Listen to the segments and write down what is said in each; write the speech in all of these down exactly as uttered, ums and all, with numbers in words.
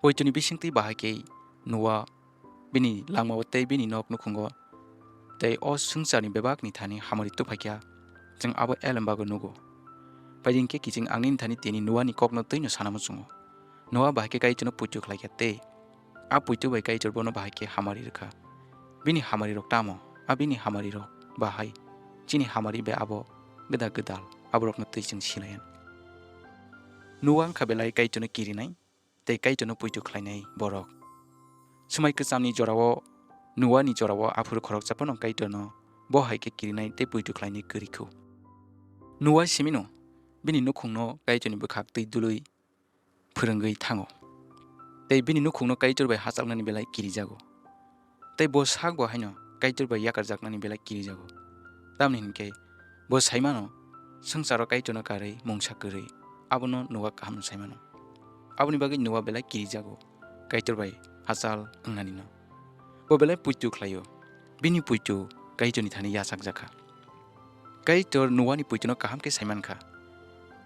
Poitoni bisingtwi bahai khe Noa bini langmao tei bini nok nukhungo tei o swngcharni bebakni thani hamari tubphaikha, chwng abo elembago nugo. Paiding khe kiching ang nini thani tini Noani kokno twino sana muchungo. Noa bahai khe Kaitorno poito khlaikha tei a poito bai Kaitor bono bahai khe hamari rwkha. Bini hamarirok tamo? A bini hamarirok bahai chini hamari bai abo gwda gwdal, aborokno twi chwng silayan. Noa wngkha belai Kaitorno kirinai tei Kaitorno poito khlainai borok. Swmai kwchamni jorao, Noani jorao aphuru khoroksa phano Kaitorno bo hai khe kirinai tei poito khlainai kwrwi kho. Noa simino bini nukhungno Kaitorni bwkhak twi dului phwrwngwi thango. Tei bini nukhungno Kaitor bai hachalnani belai kirijago. Tei bo sak bo haino Kaitor bai yakarjaknani belai kirijago. Tamni hinkhe bo saimano, swngcharo Kaitorno karwi mungsa kwrwi, abono Noa kahamno saimano. Aboni bagwi Noa belai kirijago Kaitor bai hachal wngnanino. Bo belai poito khlaio. Bini poito Kaitorni thani yachakjakha. Kaitor Noani poitono kaham khe saimankha.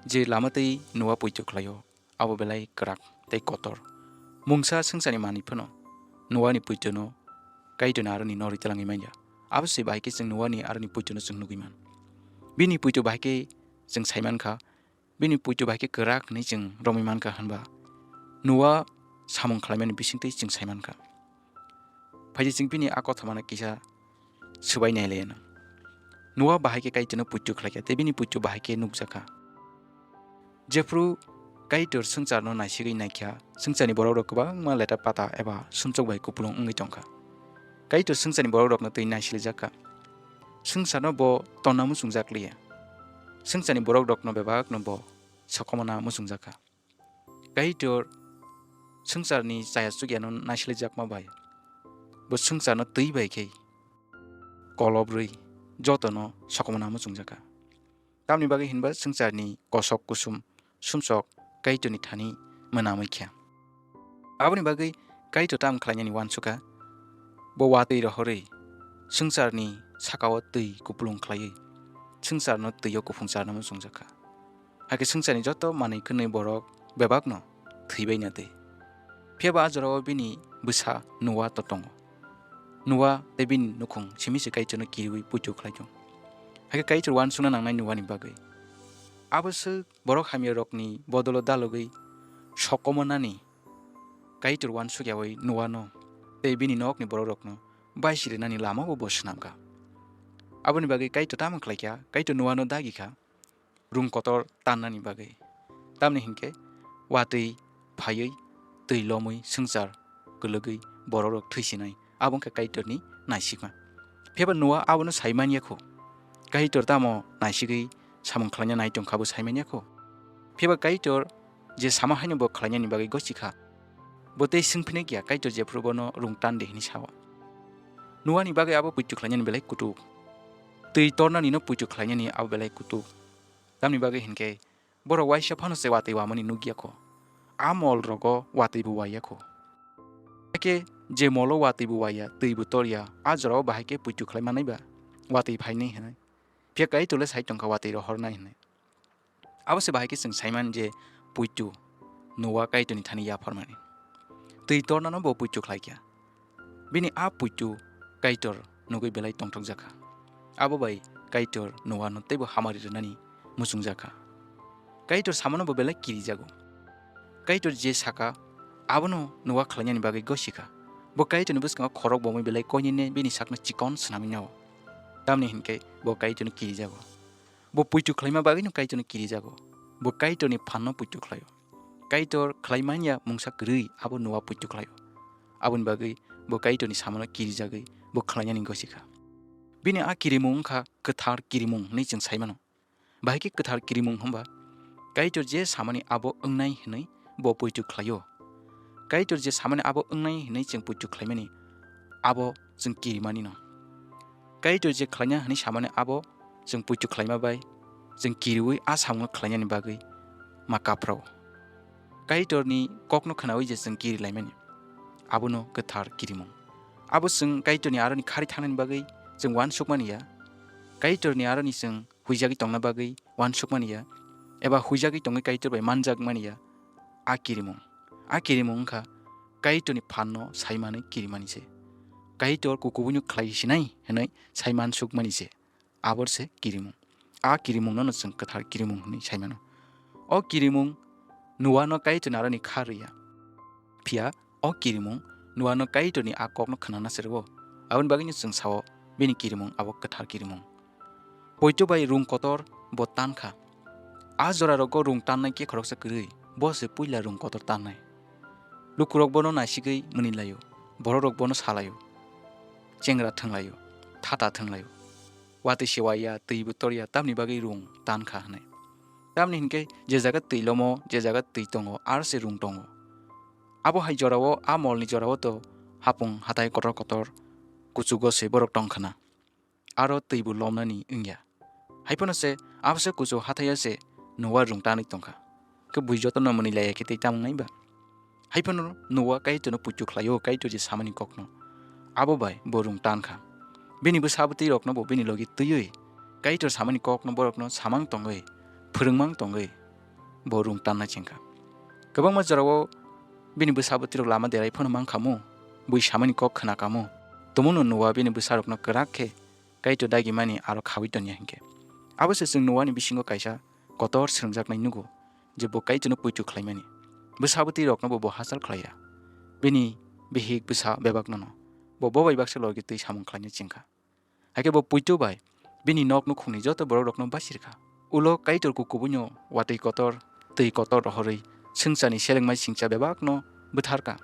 Je lama tei Noa poito khlaio, abo belai kwrak tei kotor. Mungsa swngcharni manwi phano Noani poitono Kaitorni aroni norwi twlangwi manya. Abo se bahai khe chwng Noani aroni poitono chwng nugwi man. Bini poito bahai khe chwng saimankha, bini poito bahai khe kwrak hwnwi chwng romwi mankha hwnba Noa samung khlaimani bisingtwi chwng saimankha. Phaidi chwng bini a kothomano kisa swbai nailaiyano. Noa bahai khe Kaitorno poito khlaikha tei bini poito bahai khe nukjakha. Jephru Kaitor swngcharno naisigwi naikha, swngcharni borokrok kwbangma leta pata eba sumsok bai kupulung wngwi tongkha. Kaitor swngcharni borokrokno twi naisilijakha. Swngcharno bo tonna muchungjak liya. Swngcharni borokrokno bebakno bo sokomona muchungjakha. Kaitor swngcharni chaya chukya no naisilijakma bai bo swngcharno twi bai khe kolobrwi jotono sokomona muchungjakha. Tamni bagwi hinba swngcharni kosok kusum sumsok Kaitorni thani mwnamwi kha. Aboni bagwi Kaitor tamo khlainani uansukha, bo watwi rohorwi swngcharni sakao twi kupulung khlaiwi swngcharno twio kuphung charno muchungjakha. Hakhe swngcharni joto manwi kwnwi borok bebakno thwibaina twi. Phiya ba a jorao bini bwsa Noa to tongo. Noa tei bini nukhung simi se Kaitorno kiriui puitu khlai tongo. Hakhe Kaitor uansukna nangnai Noani bagwi. Abo swk borok hamyarokni bodolo dalogwi sokomonani Kaitor uansuk yaui Noano tei bini nokni borokrokno baisi rwnani lamao bo swnamkha. Aboni bagwi Kaitor tamo khlaikha? Kaitor Noano dagi kha rung kotor tannani bagwi. Tamni hinkhe watwi phaiwi twi lomwi swngchar kwlwgwi borokrok thwisinai, abo wngkha Kaitorni naisikma. Phiya ba Noa abono sai man ya kho. Kaitor tamo naisigwi samung khlaina nai tong kha bo sai man ya kho. Phiya ba Kaitor je sama haino bo khlainani bagwi gosi kha. Bo tei swng phinai kiya, Kaitor jephru bono rung tan di hwnwi sao. Noani bagwi abo puitu khlainani belai kutuk. Twi tornanino puitu khlainani abo belai kutuk. Tamni bagwi hinkhe borok waisa phano se watwi wamani nukya kho. A mol rogo watwi bo waiya kho. Hakhe je molo watwi bo waiya, twi bo torya, a jorao bahai khe puitu khlai manai ba watwi phainai hwnwi. Phiya Kaitor le sai tongkha watwi rohornai hwnwi. Abo se bahai khe chwng saiman je puitu Noa Kaitorni thani yapharmani. Twi tornano bo puitu khlaikha. Bini a puitu Kaitor nugwi belai tongthokjakha. Abo bai Kaitor Noano teibo hamari rwnani muchungjakha. Kaitor samano bo belai kirijago. Kaitor je saka, abono Noa khlainani bagwi gosikha. Bo Kaitorni bwskango khorok bomwi belai koinene bini sakno chikon swnamwi nao. Tamni hinkhe bo Kaitorno kirijago. Bo puitu khlaima bagwino Kaitorno kirijago. Bo Kaitorni phanno puitu khlaio. Kaitor khlai manya mungsa kwrwi abo Noa puitu khlaio. Aboni bagwi bo Kaitorni samano kirijagwi bo khlainani gosikha. Bini a kirimung wngkha kwthar kirimung hwnwi chwng sai mano. Bahai khe kwthar kirimung hwnba Kaitor je samani abo wngnai hwnwi bo puitu khlaio. Kaitor je samani abo wngnai hwnwi chwng puitu khlaimani abo chwng kirimanino. Kaitor je khlaina hwnwi samani abo chwng puitu khlaima bai chwng kiriui a samungo khlainani bagwi ma kaprao. Kaitorni kokno khnaui je chwng kiri laimani, abono kwthar kirimung. Abo chwng Kaitorni aroni khari thangnani bagwi chwng uansukmani ya. Kaitorni aroni chwng huijagwi tongna bagwi uansukmani ya, eba huijagwi tongwi Kaitor bai manjakmani ya, a kirimung. A kirimung wngkha Kaitorni phanno saimanwi kirimani se. Kaitor kukubuino khlai sinai hwnwi saiman sukmani se. Abor se kirimung. A kirimungno no chwng kwthar kirimung hwnwi saimano. O kirimung Noano Kaitor narani kha rwya. Phiya o kirimung Noano Kaitorni a kokno khwnana se rwo. Aboni bagwino chwng sao bini kirimung abo kwthar kirimung. Poito bai rung kotor bo tan kha. A jorarogo rung tannai khe khoroksa kwrwi, bo se puila rung kotor tannai. Lukurok bono naisigwi mwnwi laio, borokrok bono salaio, chengra thwnglaio, thata thwnglaio. Watwi se waiya, twi bo torya, tamni bagwi rung tan kha hwnwi. Tamni hinkhe je jaga twi lomo, je jaga twi tongo, aro se rung tongo. Abo hai jorao, a molni jorao to hapung hatai kotor kotor kuchugo se borok tong khna. Aro twi bo lomnani wngya. Haiphano se abo se kuchuk hathaio se Noa rung tanwi tongkha. Khe bui jotono mwnwi laiya khe tei tamung nai ba? Haiphano Noa Kaitorno puitu khlaio, Kaitor je samani kokno. Abo bai bo rung tankha. Bini bwsa bwtwi rokno bo bini logi twiwi Kaitor samani kokno borokno samang tongwi, phwrwngmang tongwi bo rung tanna chengkha. Kwbangma jorao bini bwsa bwtwi rok lama derai phano mankhamu, bui samani kok khna kamu. Tumungno Noa bini bwsa rokno kwrak khe Kaitor dagimani aro khaui tonya hinkhe. Abo se chwng Noani bisingo kaisa kotor srwngjaknai nugo, je bo Kaitorno puitu khlaimani. Bwsa bwtwi rokno bo, bo hachal khlaiya. Bini bihik bwsa bebakno no bo, bo bai baksa logi twi samung khlaina chengkha. Hakhe bo puitu bai bini nok nukhungni joto borok rokno basirkha. Ulo Kaitor kukubuino watwi kotor, twi kotor rohorwi swngcharni selengmai singcha bebakno bwtharkha.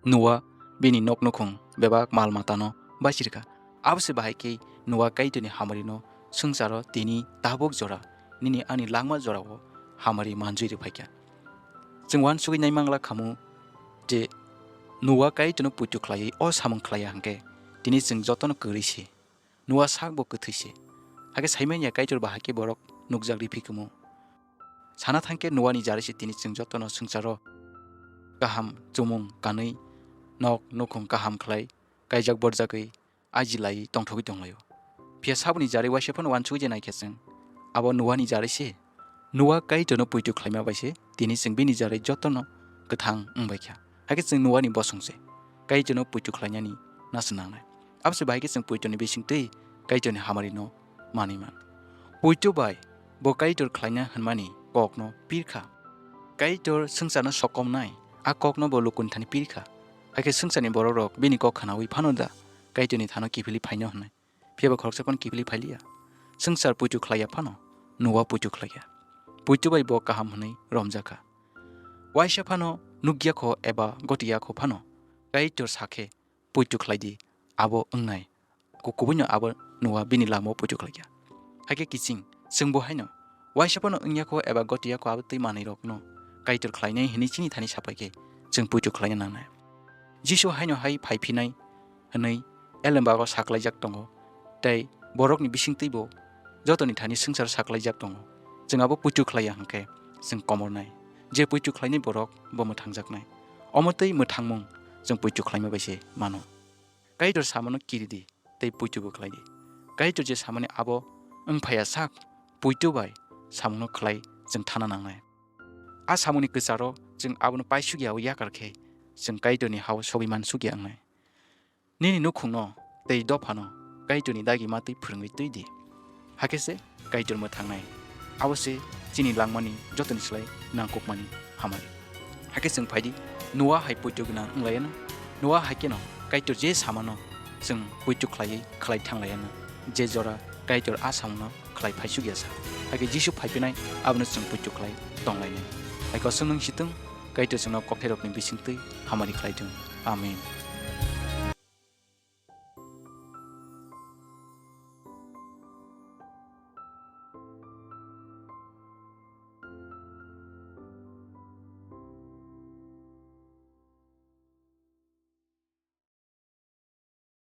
Noa bini nok nukhung bebak mal matano basirkha. Abo se bahai khe Noa Kaitorni hamarino swngcharo tini tabuk jora, nini ani langma jorao hamari manjui rwphaikha. Chwng uansugwi naimangla khamu je Noa Kaitorno puitu khlaiwi o samung khlaiya hinkhe tini chwng jotono kwrwi se. Noa sak bo kwthwi se. Hakhe saimanya Kaitor bahai khe borok nukjak riphi kwmung. Sana thangkhe Noani jarwi se tini chwng jotono swngcharo kaham chumung kanwi nok nukhung kaham khlai kaijak borjagwi aji lai tongthogwi tonglaio. Phiya saboni jarwi waisa phano uansugwi je naikhe chwng abo Noani jarwi se. Noa Kaitorno puitu khlaima bai se tini chwng bini jarwi jotono kwthang wngbaikha. Hakhe chwng Noani bosong se Kaitorno puitu khlainani nasu nangnai. Abo se bahai khe chwng puitoni bisingtwi Kaitorni hamarino manwi man. Puitu bai bo Kaitor khlaina hwnmani kokno pirkha. Kaitor swngcharno sokomnai a kokno bo lukuni thani pirkha. Hakhe swngcharni borokrok bini kok khnaui phano da Kaitorni thano kiphilwi phaino hwnwi. Phiya bo khoroksa phano kiphilwi phailiya. Swngchar puitu khlaiya phano Noa puitu khlaiya. Puitu bai bo kaham hwnwi romjakha. Waisa phano nukya kho eba gotiya kho phano Kaitor sakhe puitu khlai di, abo wngnai. Kukubuino abo Noa bini lamao puitu khlaikha. Hakhe kiching, chwngbo haino waisa phano wngya kho eba gotiya kho abo twi manwirokno Kaitor khlainai hwnwi chini thani sapai khe chwng puitu khlaina nangnai. Jisu haino hai phai phinai hwnwi elembago saklaijak tongo, tei borokni bisingtwibo jotoni thani swngchar saklaijak tongo. Chwng abo puitu khlaiya hwnkhe chwng komornai. Je puitu khlainai borok bo mwthangjaknai. Omo tei mwthangmung chwng puitu khlaima bai se mano. Kaitor samano kiri di tei puitu bo khlai di. Kaitor je samani abo wng phaiya sak puitu bai samungno khlai chwng thana nangnai. A samungni kwcharo chwng abono paisuk ya o yakar khe chwng Kaitorni ha-o sogwi mansuk ya wngnai. Nini nukhungno tei dophano Kaitorni dagi matwi phwrwngwi twi di. Hakhe se Kaitor mwthangnai. Abo se chini langmani jotoni slai nangkukmani hamari. Hakhe chwng phai di, Noa hai poito gwnang wng lai anw. Noa hai kheno Kaitor je samano chwng poito khlaiwi khlai thang lai anw. Je jora Kaitor a samungno khlai phaisuk ya sa. Hakhe Jisu phai phinai abono chwng poito khlai tong lainai. Hai kosong nwng si thung, Kaitor chwngno kokthairokni bisingtwi hamari khlai thung. Amen.